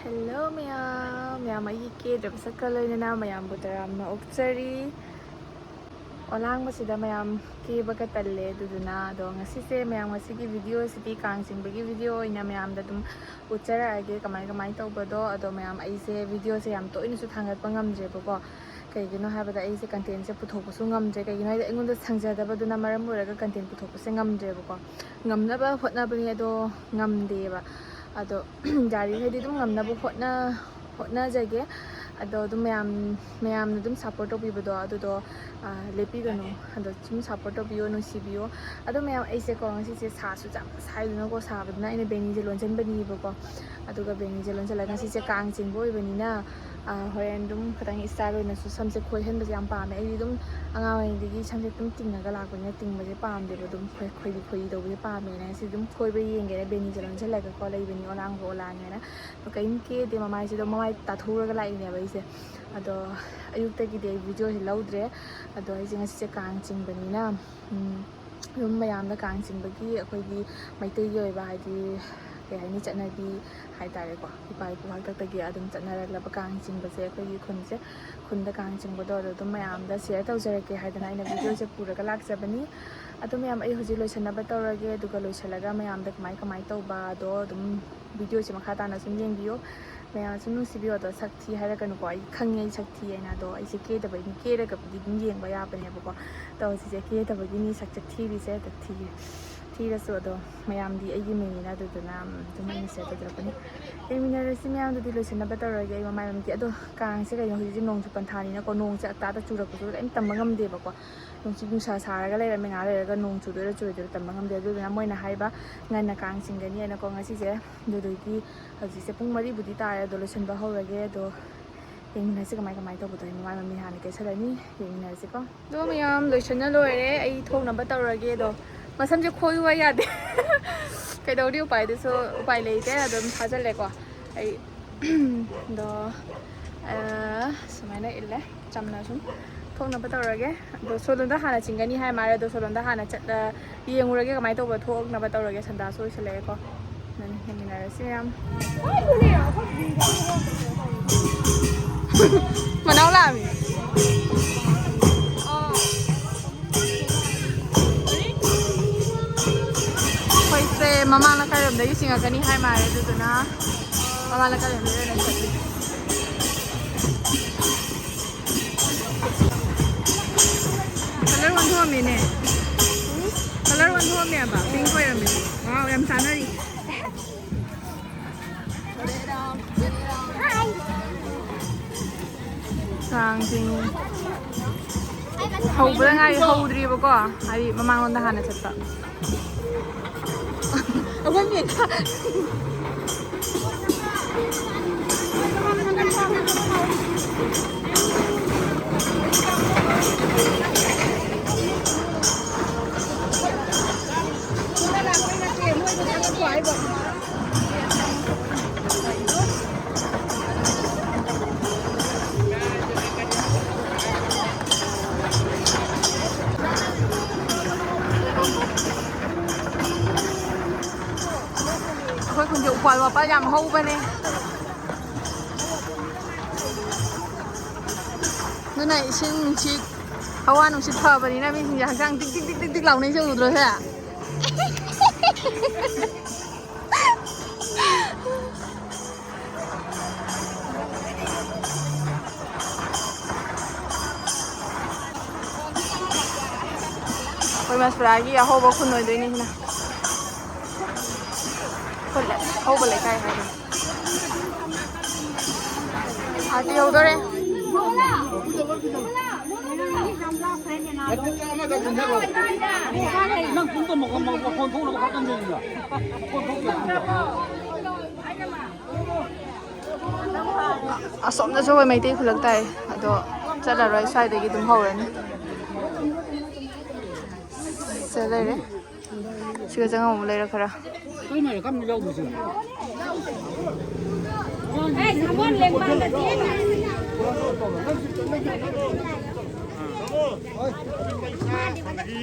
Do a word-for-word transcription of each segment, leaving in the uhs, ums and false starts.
Hello ꯃꯌꯥꯝ, ꯃꯌꯥꯝ ꯑꯩꯒꯤ ꯀꯦꯗ꯭ꯔꯕ ꯁꯛꯀ ꯂꯣꯏꯅꯅ ꯃꯌꯥꯝꯕꯨ ꯇꯔꯥꯝꯅ ꯑꯣꯛꯆꯔꯤ꯫ ꯑꯣꯂꯥꯡꯕꯁꯤꯗ ꯃꯌꯥꯝ ꯀꯦꯕꯒ ꯇꯜꯂꯦ, ꯑꯗꯨꯗꯨꯅ ꯑꯗꯣ ꯉꯁꯤꯁꯦ ꯃꯌꯥꯝ, ꯉꯁꯤꯒꯤ video ꯁꯤꯗꯤ ꯀꯥꯡ ꯆꯤꯡꯕꯒꯤ video ꯑꯣꯏꯅ ꯃꯌꯥꯝꯗ ꯑꯗꯨꯝ ꯎꯠꯆꯔꯛꯑꯒꯦ ꯀꯃꯥꯏ ꯀꯃꯥꯏꯅ ꯇꯧꯕꯗꯣ꯫ ꯑꯗꯣ ꯃꯌꯥꯝ ꯑꯩꯁꯦ video ꯁꯦ ꯌꯥꯝ ꯇꯣꯏꯅꯁꯨ ꯊꯥꯡꯒꯠꯄ ꯉꯝꯗ꯭ꯔꯦꯕꯀꯣ, ꯀꯩꯒꯤꯅꯣ ꯍꯥꯏꯕꯗ ꯑꯩꯁꯦ content ꯁꯦ ꯄꯨꯊꯣꯛꯄꯁꯨ ꯉꯝꯗ꯭ꯔꯦ꯫ ꯀꯩꯒꯤꯅꯣ ꯍꯥꯏꯗꯤ ꯑꯩꯉꯣꯟꯗ ꯁꯪꯖꯗꯕꯗꯨꯅ ꯃꯔꯝ ꯑꯣꯏꯔꯒ content ꯄꯨꯊꯣꯛꯄꯁꯦ ꯉꯝꯗ꯭ꯔꯦꯕꯀꯣ꯫ ꯉꯝꯅꯕ ꯍꯣꯠꯅꯕꯅꯤ, ꯑꯗꯣ ꯉꯝꯗꯦꯕ꯫ ꯑꯗꯣ ꯌꯥꯔꯤꯈꯩꯗꯤ ꯑꯗꯨꯝ ꯉꯝꯅꯕ ꯍꯣꯠꯅ ꯍꯣꯠꯅꯖꯒꯦ꯫ ꯑꯗꯣ ꯑꯗꯨꯝ ꯃꯌꯥꯝ ꯃꯌꯥꯝꯅ ꯑꯗꯨꯝ support ꯇꯧꯕꯤꯕꯗꯣ ꯑꯗꯨꯗꯣ, ꯑ, ꯂꯦꯞꯄꯤꯒꯅꯨ꯫ ꯑꯗꯣ ꯁꯨꯝ support ꯇꯧꯕꯤꯌꯣ, ꯅꯨꯡꯁꯤꯕꯤꯌꯣ꯫ ꯑꯗꯣ ꯃꯌꯥꯝ, ꯑꯩꯁꯦꯀꯣ ꯉꯁꯤꯁꯦ ꯁꯥꯁꯨ ꯌꯥꯝ ꯁꯥꯏꯗꯅꯀꯣ, ꯁꯥꯕꯗꯨꯅ ꯑꯩꯅ ꯕꯦꯅꯤꯁꯦ ꯂꯣꯟꯁꯤꯟꯕꯅꯦꯕꯀꯣ꯫ ꯑꯗꯨꯒ ꯕꯦꯅꯤꯁꯦ ꯂꯣꯟꯁꯤꯜꯂꯒ ꯉꯁꯤꯁꯦ ꯀꯥꯡ ꯆꯤꯡꯕ ꯑꯣꯏꯕꯅꯤꯅ, ꯑ, ꯍꯣꯔꯦꯟ ꯑꯗꯨꯝ ꯈꯤꯇꯪ style ꯑꯣꯏꯅꯁꯨ ꯁꯝꯁꯦ ꯈꯣꯏꯍꯟꯕꯁꯦ ꯌꯥꯝ ꯄꯥꯝꯃꯦ꯫ ꯑꯩꯗꯤ ꯑꯗꯨꯝ ꯑꯉꯥꯡ ꯑꯣꯏꯔꯤꯉꯩꯗꯒꯤ ꯁꯝꯁꯦ ꯑꯗꯨꯝ ꯇꯤꯡꯉꯒ ꯂꯥꯛꯄꯅꯤꯅ ꯇꯤꯡꯕꯁꯦ ꯄꯥꯝꯗꯦꯕ, ꯑꯗꯨꯝ ꯈꯣꯏ-, ꯈꯣꯏꯔꯤ ꯈꯣꯏꯔꯤ ꯇꯧꯕꯁꯦ ꯄꯥꯝꯃꯦꯅ ꯉꯁꯤ ꯑꯗꯨꯝ ꯈꯣꯏꯕ ꯌꯦꯡꯒꯦꯅ ꯕꯦꯅꯤꯁꯦ ꯂꯣꯟꯁꯤꯜꯂꯒꯀꯣ ꯂꯩꯕꯅꯤ, ꯑꯣꯂꯥꯡꯕ ꯑꯣꯂꯥꯡꯉꯦꯅ꯫ ꯑꯗꯣ ꯀꯔꯤꯝ ꯀꯦꯗꯦ, ꯃꯃꯥꯏꯁꯤꯗ ꯃꯃꯥꯏ ꯇꯥꯊꯣꯛꯎꯔꯒ ꯂꯥꯛꯏꯅꯦꯕ ꯑꯩꯁꯦ꯫ ꯑꯗꯣ ꯑꯌꯨꯛꯇꯒꯤꯗꯤ ꯑꯩ video ꯁꯦ ꯂꯧꯗ꯭ꯔꯦ꯫ ꯑꯗꯣ ꯑꯩꯁꯦ ꯉꯁꯤꯁꯦ ꯀꯥꯡ ꯆꯤꯡꯕꯅꯤꯅ, ꯎꯝ, ꯑꯗꯨꯝ ꯃꯌꯥꯝꯗ ꯀꯥꯡ ꯆꯤꯡꯕꯒꯤ ꯑꯩꯈꯣꯏꯒꯤ ꯃꯩꯇꯩꯒꯤ ꯑꯣꯏꯕ, ꯍꯥꯏꯗꯤ, ꯀꯩ ꯍꯥꯏꯅꯤ, ꯆꯠꯅꯕꯤ ꯍꯥꯏꯇꯥꯔꯦꯀꯣ, ꯏꯄꯥ ꯏꯄꯨ ꯍꯥꯛꯇꯛꯇꯒꯤ ꯑꯗꯨꯝ ꯆꯠꯅꯔꯛꯂꯕ ꯀꯥꯡ ꯆꯤꯡꯕꯁꯦ, ꯑꯩꯈꯣꯏꯒꯤ ꯈꯨꯟꯁꯦ, ꯈꯨꯟꯗ ꯀꯥꯡ ꯆꯤꯡꯕꯗꯣ, ꯑꯗꯣ ꯑꯗꯨꯝ ꯃꯌꯥꯝꯗ share ꯇꯧꯖꯔꯛꯀꯦ ꯍꯥꯏꯗꯅ ꯑꯩꯅ video ꯁꯦ ꯄꯨꯔꯒ ꯂꯥꯛꯆꯕꯅꯤ꯫ ꯑꯗꯣ ꯃꯌꯥꯝ, ꯑꯩ ꯍꯧꯖꯤꯛ ꯂꯣꯏꯁꯟꯅꯕ ꯇꯧꯔꯒꯦ, ꯑꯗꯨꯒ ꯂꯣꯏꯁꯜꯂꯒ ꯃꯌꯥꯝꯗ ꯀꯃꯥꯏ ꯀꯃꯥꯏ ꯇꯧꯕ ꯑꯗꯣ ꯑꯗꯨꯝ video ꯁꯦ ꯃꯈꯥ ꯇꯥꯅ ꯁꯨꯝ ꯌꯦꯡꯕꯤꯌꯨ꯫ ꯃꯌꯥꯝ ꯁꯨꯝ ꯅꯨꯡꯁꯤꯕꯤꯌꯨ꯫ ꯑꯗꯣ ꯁꯛ ꯊꯤ ꯍꯥꯏꯔꯛꯀꯅꯨꯀꯣ, ꯑꯩ ꯈꯪꯉꯦ ꯑꯩ ꯁꯛ ꯊꯤ ꯍꯥꯏꯅ꯫ ꯑꯗꯣ ꯑꯩꯁꯦ ꯀꯦꯗꯕꯩꯅꯤ, ꯀꯦꯔꯒꯕꯨꯗꯤ ꯑꯗꯨꯝ ꯌꯦꯡꯕ ꯌꯥꯕꯅꯦꯕꯀꯣ꯫ ꯑꯗꯣ ꯍꯧꯖꯤꯛꯁꯦ ꯀꯦꯗꯕꯒꯤꯅꯤ ꯁꯛꯁꯦ ꯊꯤꯔꯤꯁꯦ꯫ ꯑꯗꯣ ꯊꯤ-, ꯊꯤꯔꯁꯨ ꯑꯗꯣ ꯃꯌꯥꯝꯗꯤ ꯑꯩꯒꯤ ꯃꯤꯡꯅꯤꯅ, ꯑꯗꯨꯗꯨꯅ, ꯎꯝ, ꯑꯗꯨꯝ ꯑꯩꯅ share ꯇꯧꯖꯔꯛꯄꯅꯤ꯫ ꯌꯦꯡꯃꯤꯟꯅꯔꯁꯤ ꯃꯌꯥꯝꯗꯨꯗꯤ, ꯂꯣꯏꯁꯟꯅꯕ ꯇꯧꯔꯒꯦ ꯑꯩ ꯃꯃꯥꯏ ꯃꯃꯤꯠꯀꯤ꯫ ꯑꯗꯣ ꯀꯥꯡꯁꯦ ꯀꯩꯅꯣ, ꯍꯧꯖꯤꯛꯁꯦ ꯅꯣꯡꯁꯨ ꯄꯟꯊꯥꯅꯤꯅꯀꯣ, ꯅꯣꯡꯁꯦ ꯑꯇꯥꯗ ꯆꯨꯔꯛꯄꯁꯨ ꯀꯔꯤꯝ ꯇꯝꯕ ꯉꯝꯗꯦꯕꯀꯣ꯫ ꯅꯣꯡꯁꯤ ꯅꯨꯡꯁꯥ ꯁꯥꯔꯒ ꯂꯩꯔꯝꯃꯦ, ꯉꯥꯏꯍꯥꯛ ꯂꯩꯔꯒ ꯅꯣꯡ ꯆꯨꯗꯣꯏꯔꯥ ꯆꯨꯔꯣꯏꯗꯣꯏꯔꯥ ꯇꯝꯕ ꯉꯝꯗꯦ꯫ ꯑꯗꯨꯗꯨꯅ ꯃꯣꯏꯅ ꯍꯥꯏꯕ ꯉꯟꯅ ꯀꯥꯡ ꯆꯤꯡꯒꯅꯤ ꯍꯥꯏꯅꯀꯣ꯫ ꯉꯁꯤꯁꯦ ꯑꯗꯨꯗꯒꯤ ꯍꯧꯖꯤꯛꯁꯦ ꯄꯨꯡ ꯃꯔꯤꯕꯨꯗꯤ ꯇꯥꯔꯦ, ꯑꯗꯣ ꯂꯣꯏꯁꯤꯟꯕ ꯍꯧꯔꯒꯦ꯫ ꯑꯗꯣ ꯌꯦꯡꯃꯤꯟꯅꯔꯁꯤ ꯀꯃꯥꯏ ꯀꯃꯥꯏ ꯇꯧꯕꯗꯣ꯫ ꯑꯩ ꯃꯃꯥꯏ ꯃꯃꯤꯠ ꯍꯥꯟꯅ ꯀꯦꯁꯜꯂꯅꯤ, ꯌꯦꯡꯃꯤꯟꯅꯔꯁꯤꯀꯣ꯫ ꯑꯗꯣ ꯃꯌꯥꯝ ꯂꯣꯏꯁꯟꯅ ꯂꯣꯏꯔꯦ, ꯑꯩ ꯊꯣꯛꯅꯕ ꯇꯧꯔꯒꯦ꯫ ꯑꯗꯣ ꯃꯁꯝꯁꯦ ꯈꯣꯏꯌꯨ ꯍꯥꯏ ꯌꯥꯗꯦ꯫ ꯀꯩꯗꯧꯅꯤ, ꯎꯄꯥꯏꯗꯨꯁꯨ ꯎꯄꯥꯏ ꯂꯩꯇꯦ, ꯑꯗꯨꯝ ꯊꯥꯖꯤꯜꯂꯦꯀꯣ ꯑꯩ꯫ ꯑꯗꯣ, ꯑ, ꯁꯨꯃꯥꯏꯅ ꯏꯜꯂꯦ, ꯆꯝꯅ ꯁꯨꯝ ꯊꯣꯛꯅꯕ ꯇꯧꯔꯒꯦ꯫ ꯑꯗꯣ ꯁꯣꯂꯣꯟꯗ ꯍꯥꯟꯅ ꯆꯤꯡꯒꯅꯤ ꯍꯥꯏ ꯃꯥꯜꯂꯦ꯫ ꯑꯗꯣ ꯁꯣꯂꯣꯟꯗ ꯍꯥꯟꯅ ꯆꯠꯂ ꯌꯦꯡꯉꯨꯔꯒꯦ ꯀꯃꯥꯏꯅ ꯇꯧꯕ, ꯊꯣꯛꯅꯕ ꯇꯧꯔꯒꯦ꯫ ꯁꯟꯗꯥꯁꯨ ꯑꯣꯏꯁꯜꯂꯛꯑꯦꯀꯣ꯫ ꯑꯗꯨꯅꯤ꯫ ꯌꯦꯡꯃꯤꯟꯅꯔꯁꯤ ꯃꯌꯥꯝ꯫ ꯃꯅꯥꯎ ꯂꯥꯛꯑꯃꯤ꯫ ꯑꯩꯈꯣꯏꯁꯦ ꯃꯃꯥ ꯂꯩꯀꯥꯏꯔꯣꯝꯗꯒꯤ ꯆꯤꯡꯉꯛꯀꯅꯤ ꯍꯥꯏ ꯃꯥꯜꯂꯦ, ꯑꯗꯨꯗꯨꯅ ꯃꯃꯥ ꯂꯩꯀꯥꯏꯔꯣꯝꯗꯒꯤ ꯑꯣꯏꯅ ꯆꯠꯂꯤ꯫ ꯀꯂꯔ ꯑꯣꯟꯊꯣꯛꯑꯝꯃꯤꯅꯦ꯫ ꯀꯂꯔ ꯑꯣꯟꯊꯣꯛꯑꯝꯃꯦꯕ, ꯄꯤꯡ ꯑꯣꯏꯔꯝꯃꯦ꯫ ꯋꯥꯎ, ꯌꯥꯝ ꯆꯥꯟꯅꯔꯤ꯫ ꯀꯥꯡ ꯆꯤꯡꯉꯤ꯫ ꯍꯧꯕꯗ ꯉꯥꯏꯔꯤ, ꯍꯧꯗ꯭ꯔꯤꯕꯀꯣ꯫ ꯍꯥꯏꯗꯤ ꯃꯃꯥꯡꯂꯣꯝꯗ ꯍꯥꯟꯅ ꯆꯠꯄ꯫ ꯑꯩꯈꯣꯏ ꯃꯦꯠꯇ꯫ ꯑꯩꯈꯣꯏ ꯈꯨꯟꯁꯦ ꯎꯄꯥꯜ ꯋꯥꯄꯥꯜ ꯌꯥꯝ ꯍꯧꯕꯅꯦ꯫ ꯑꯗꯨꯅ ꯏꯁꯤꯡ ꯅꯨꯡꯁꯤꯠ, ꯍꯋꯥ ꯅꯨꯡꯁꯤꯠ ꯐꯕꯅꯤꯅ ꯃꯤꯁꯤꯡꯁꯦ ꯍꯛꯆꯥꯡ ꯇꯤꯛ ꯇꯤꯛ ꯇꯤꯛ ꯇꯤꯛ ꯇꯤꯛ ꯂꯥꯎꯅꯩꯁꯦ ꯎꯗ꯭ꯔꯣ ꯁꯦ? ꯑꯩꯈꯣꯏ ꯃꯁꯄꯨꯔꯥꯒꯤ ꯑꯍꯧꯕ ꯈꯨꯟ ꯑꯣꯏꯗꯣꯏꯅꯤ ꯁꯤꯅ꯫ ꯈꯨꯜ ꯑꯍꯧꯕ ꯂꯩꯀꯥꯏ ꯍꯥꯏꯗꯣꯏꯅꯤ꯫ ꯑꯥꯔꯇꯤ ꯍꯧꯗꯣꯔꯦ꯫ ꯅꯪ ꯄꯨꯡ ꯀꯨꯟꯃꯨꯛ ꯃꯈꯣꯟ ꯊꯣꯛꯅꯕ ꯈꯔ ꯀꯟꯖꯜꯂꯨꯗ꯫ ꯃꯈꯣꯟ ꯊꯣꯛꯇꯕꯅꯤꯅ꯫ ꯑꯁꯣꯝꯗꯁꯨ ꯑꯩꯈꯣꯏ ꯃꯩꯇꯩ ꯈꯨꯂꯛ ꯇꯥꯏ, ꯑꯗꯣ ꯆꯠꯂꯔꯣꯏ, ꯁ꯭ꯋꯥꯏꯗꯒꯤ ꯑꯗꯨꯝ ꯍꯧꯔꯅꯤ꯫ ꯁꯤꯗ ꯂꯩꯔꯦ꯫ ꯁꯤꯒ ꯆꯪꯉ ꯑꯃꯨꯛ ꯂꯩꯔ ꯈꯔ꯫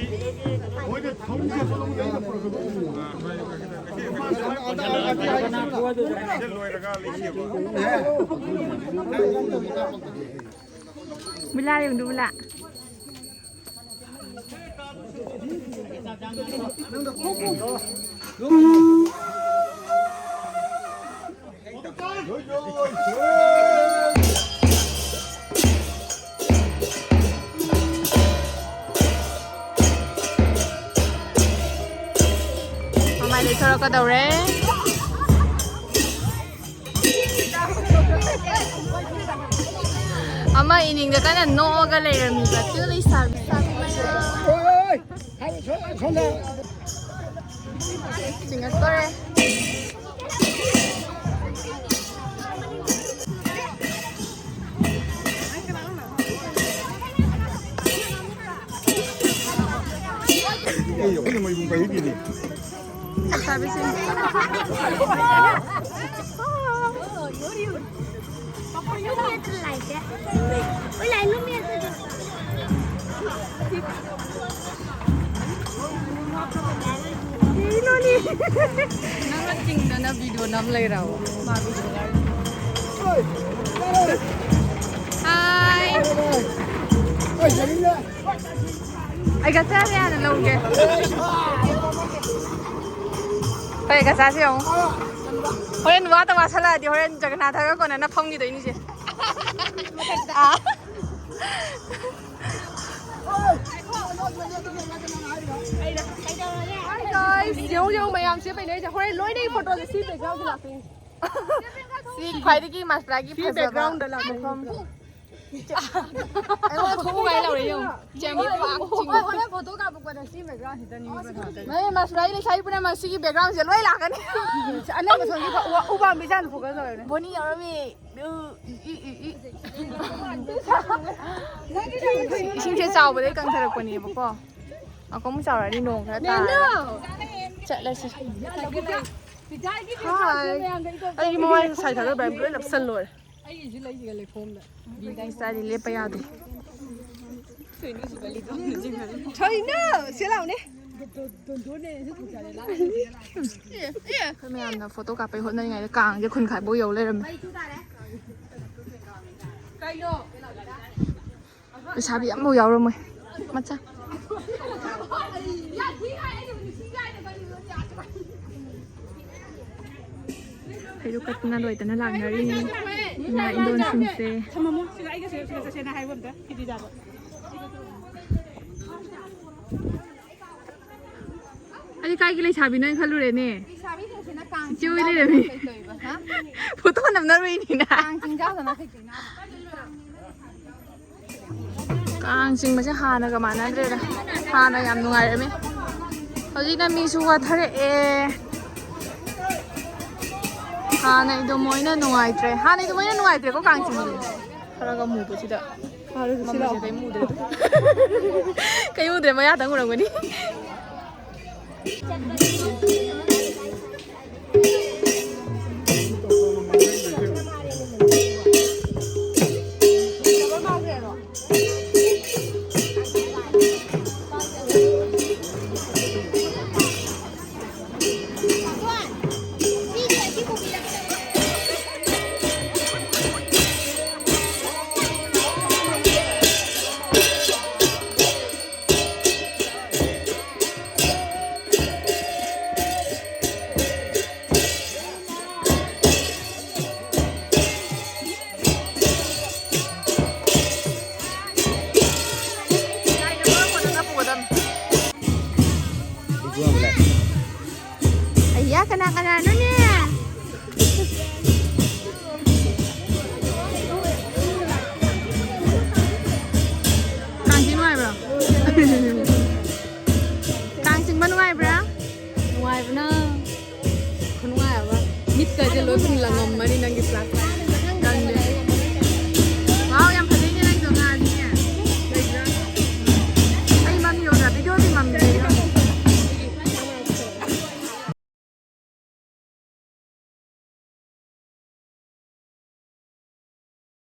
ꯕꯨꯂꯥ ꯌꯦꯡꯗꯨ, ꯕꯨꯂꯥ꯫ ꯃꯃꯥꯏ ꯂꯩꯊꯣꯔꯛꯀꯗꯧꯔꯦ꯫ ꯑꯃ ꯏꯅꯤꯡꯗ ꯀꯟꯅ ꯅꯣꯛꯑꯒ ꯂꯩꯔꯝꯃꯤꯕ ꯇꯨ ꯂꯩꯁꯥꯕꯤ꯫ ꯆꯤꯡꯉꯛꯇꯣꯔꯦ꯫ ꯑꯩ ꯑꯩꯈꯣꯏꯅ ꯃꯩꯕꯨꯡ ꯄꯥꯏꯍꯟꯕꯤꯅꯤ꯫ ꯂꯩꯁꯥꯕꯤꯁꯤꯡ꯫ ꯅꯪꯅ ꯆꯤꯡꯗꯅ ꯚꯤꯗꯤꯑꯣ ꯅꯝ ꯂꯩꯔꯕ? ꯃꯥ ꯚꯤꯗꯤꯑꯣ ꯅꯝ꯫ ꯍꯥꯏ꯫ ꯑꯩ ꯒꯆꯥꯁꯦ ꯍꯥꯟꯅ ꯂꯧꯒꯦ꯫ ꯍꯣꯏ, ꯒꯆꯥꯁꯦ ꯌꯦꯡꯉꯣ꯫ ꯍꯣꯔꯦꯟ ꯋꯥꯗ ꯋꯥꯁꯜꯂꯛꯑꯗꯤ ꯍꯣꯔꯦꯟ ꯖꯒꯅꯥꯊꯒ ꯀꯣꯟꯅꯅ ꯐꯝꯈꯤꯗꯣꯏꯅꯤꯁꯦ꯫ ꯑꯥ꯫ Hi guys, ꯌꯦꯡꯉꯨ, ꯌꯦꯡꯉꯨ, ꯃꯌꯥꯝꯁꯦ ꯄꯩꯅꯩꯁꯦ꯫ ꯍꯣꯔꯦꯟ ꯂꯣꯏꯅ ꯐꯣꯇꯣꯁꯦ ꯁꯤ ꯕꯦꯛꯒ꯭ꯔꯥꯎꯟꯗ ꯂꯥꯛꯇꯣꯏꯅꯤ꯫ ꯁꯤ ꯈ꯭ꯋꯥꯏꯗꯒꯤ ꯃꯁꯂꯥꯒꯤ ꯁꯤ ꯐꯖꯕ ꯕꯦꯛꯒ꯭ꯔꯥꯎꯟꯗ ꯂꯥꯛꯇꯣꯏꯅꯤ꯫ ꯃꯐꯝ꯫ ꯑꯩꯉꯣꯟꯗ ꯊꯣꯛꯎ ꯍꯥꯏ ꯂꯧꯔꯦ, ꯌꯦꯡꯉꯨ꯫ ꯆꯦꯡꯒꯤ ꯄꯥꯛ ꯆꯤꯡꯉꯤ꯫ ꯍꯣꯏ, ꯍꯣꯔꯦꯟ ꯐꯣꯇꯣ ꯀꯥꯞꯄꯛꯄꯗ ꯁꯤ ꯕꯦꯛꯒ꯭ꯔꯥꯎꯟꯁꯤꯗꯅꯤ ꯃꯤ ꯐꯣꯇꯣ ꯀꯥꯞꯇꯣꯏꯁꯦ꯫ ꯃꯥꯅꯦ, ꯃꯁꯂꯥꯒꯤ ꯂꯩꯁꯥꯕꯤ ꯄꯨꯝꯅꯃꯛ ꯁꯤꯒꯤ ꯕꯦꯛꯒ꯭ꯔꯥꯎꯟꯁꯦ ꯂꯣꯏ ꯂꯥꯛꯀꯅꯤ꯫ ꯑꯅꯝꯕ ꯁꯣꯝꯒꯤ ꯎ-, ꯎꯄꯥꯝꯕꯤꯁꯦ ꯍꯥꯟꯅ ꯐꯣꯀꯁ ꯇꯧꯔꯦꯅꯦ꯫ ꯕꯣꯅꯤ ꯌꯥꯎꯔꯝꯃꯤ꯫ ꯏꯁꯤꯡꯁꯦ ꯆꯥꯎꯕꯗꯩ ꯀꯪꯊꯔꯛꯄꯅꯦꯕꯀꯣ꯫ ꯑꯀꯨꯝ ꯆꯥꯎꯔꯛꯑꯗꯤ ꯅꯣꯡ ꯈꯔ ꯇꯥꯔꯒ ꯆꯠꯂꯁꯤ꯫ ꯍꯥꯏ꯫ ꯑꯩꯒꯤ ꯃꯃꯥꯏ ꯉꯁꯥꯏ ꯊꯥꯒꯠꯄ ꯂꯣꯏ ꯅꯞꯁꯜ ꯂꯣꯏꯔꯦ꯫ ꯑꯩꯒꯤꯁꯨ ꯂꯩꯁꯤꯒ ꯂꯩꯈꯣꯝꯗ꯫ ꯏꯁꯇꯥꯏꯜꯗꯤ ꯂꯦꯞꯄ ꯌꯥꯗꯦ꯫ ꯊꯣꯏꯅ ꯁꯤ ꯂꯥꯎꯅꯦ꯫ ꯑꯩꯈꯣꯏ ꯃꯌꯥꯝꯅ ꯐꯣꯇꯣ ꯀꯥꯞꯄꯩ ꯍꯣꯠꯅꯔꯤꯉꯩꯗ ꯀꯥꯡꯁꯦ ꯈꯨꯟꯈꯥꯏꯐꯧ ꯌꯧ ꯂꯩꯔꯝꯃꯦ꯫ ꯂꯩꯁꯥꯕꯤ ꯑꯃꯐꯥꯎ ꯌꯥꯎꯔꯝꯃꯣꯏ꯫ ꯃꯆꯥ꯫ ꯍꯩꯔꯨꯛ ꯀꯠꯇꯅ ꯂꯣꯏꯗꯅ ꯂꯥꯛꯅꯔꯤ ꯏꯃꯥ ꯏꯟꯗꯣꯟꯁꯤꯡꯁꯦ꯫ ꯊꯝꯃꯝꯃꯣ꯫ ꯁꯤꯗ ꯑꯩꯒ ꯁꯤꯗ, ꯁꯤꯗ ꯆꯠꯁꯦꯅ ꯍꯥꯏꯕ ꯑꯝꯇ꯫ ꯐꯤꯗꯤ ꯆꯥꯕ꯫ ꯑꯩꯗꯤ ꯀꯥꯏꯒꯤ ꯂꯩꯁꯥꯕꯤꯅꯣ ꯍꯥꯏꯅ ꯈꯜꯂꯨꯔꯦꯅꯦ꯫ ꯂꯩꯁꯥꯕꯤꯁꯤꯡꯁꯤꯅ ꯀꯥꯡ ꯏꯆꯦ ꯍꯣꯏ ꯆꯤꯡꯖꯥꯗꯅ ꯂꯩꯔꯝꯃꯤ꯫ ꯀꯩ ꯇꯧꯔꯤꯕ, ꯍꯥ? ꯐꯣꯇꯣ ꯅꯝꯅꯔꯨꯏꯅꯤꯅ꯫ ꯀꯥꯡ ꯆꯤꯡꯖꯥꯗꯅ ꯀꯩ ꯇꯧꯔꯤꯅꯣ? ꯀꯥꯡ ꯆꯤꯡꯕꯁꯦ ꯍꯥꯟꯅꯒ ꯃꯥꯟꯅꯗ꯭ꯔꯦꯗ꯫ ꯍꯥꯟꯅ ꯌꯥꯝ ꯅꯨꯡꯉꯥꯏꯔꯝꯃꯤ꯫ ꯍꯧꯖꯤꯛꯅ ꯃꯤꯁꯨ ꯋꯥꯊꯔꯛꯑꯦ꯫ ꯍꯥꯟꯅꯩꯗꯨ ꯃꯣꯏꯅ ꯅꯨꯡꯉꯥꯏꯇ꯭ꯔꯦ꯫ ꯍꯥꯟꯅꯩꯗꯨ ꯃꯣꯏꯅ ꯅꯨꯡꯉꯥꯏꯇ꯭ꯔꯦꯀꯣ ꯀꯥꯡ ꯆꯤꯡꯕꯗꯤ꯫ ꯈꯔꯒ ꯃꯨꯕꯁꯤꯗ꯫ ꯃꯃꯩꯁꯦ ꯀꯩꯝ ꯎꯗ꯭ꯔꯦ꯫ ꯀꯩꯝ ꯎꯗ꯭ꯔꯦ, ꯃꯌꯥꯗꯪ ꯎꯔꯝꯒꯅꯤ꯫ ꯑꯩꯌꯥ, ꯀꯅꯥ ꯀꯅꯥꯅꯣꯅꯦ? ꯀꯥꯡ ꯆꯤꯡ ꯅꯨꯡꯉꯥꯏꯕ꯭ꯔꯣ? ꯀꯥꯡ ꯆꯤꯡꯕ ꯅꯨꯡꯉꯥꯏꯕ꯭ꯔꯥ? ꯅꯨꯡꯉꯥꯏꯕꯅ ꯈꯨꯅꯨꯡꯉꯥꯏ ꯑꯃ꯫ ꯃꯤꯠꯀꯁꯦ ꯂꯣꯏ ꯄꯨꯝ ꯂꯪꯉꯝꯃꯅꯤ ꯅꯪꯒꯤ flashlight꯫